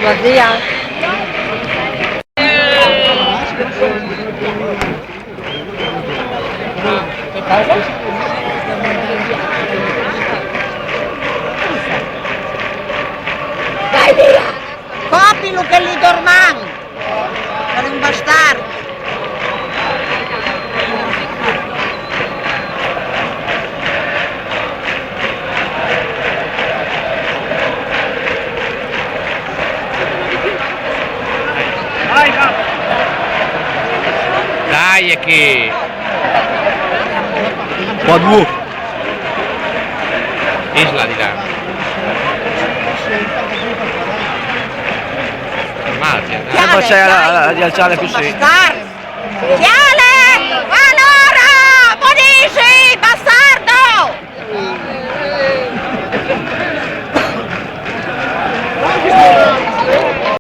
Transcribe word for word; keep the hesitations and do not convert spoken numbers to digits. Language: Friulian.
Via. Dai via! Copilu che li dorman! Par un bastard! Dai, è che... Qua due. Isla di là. Male, eh. Eh, ma c'è la, la, di alzare così. Bastard! Fiale! Allora! Bonisi! Basta!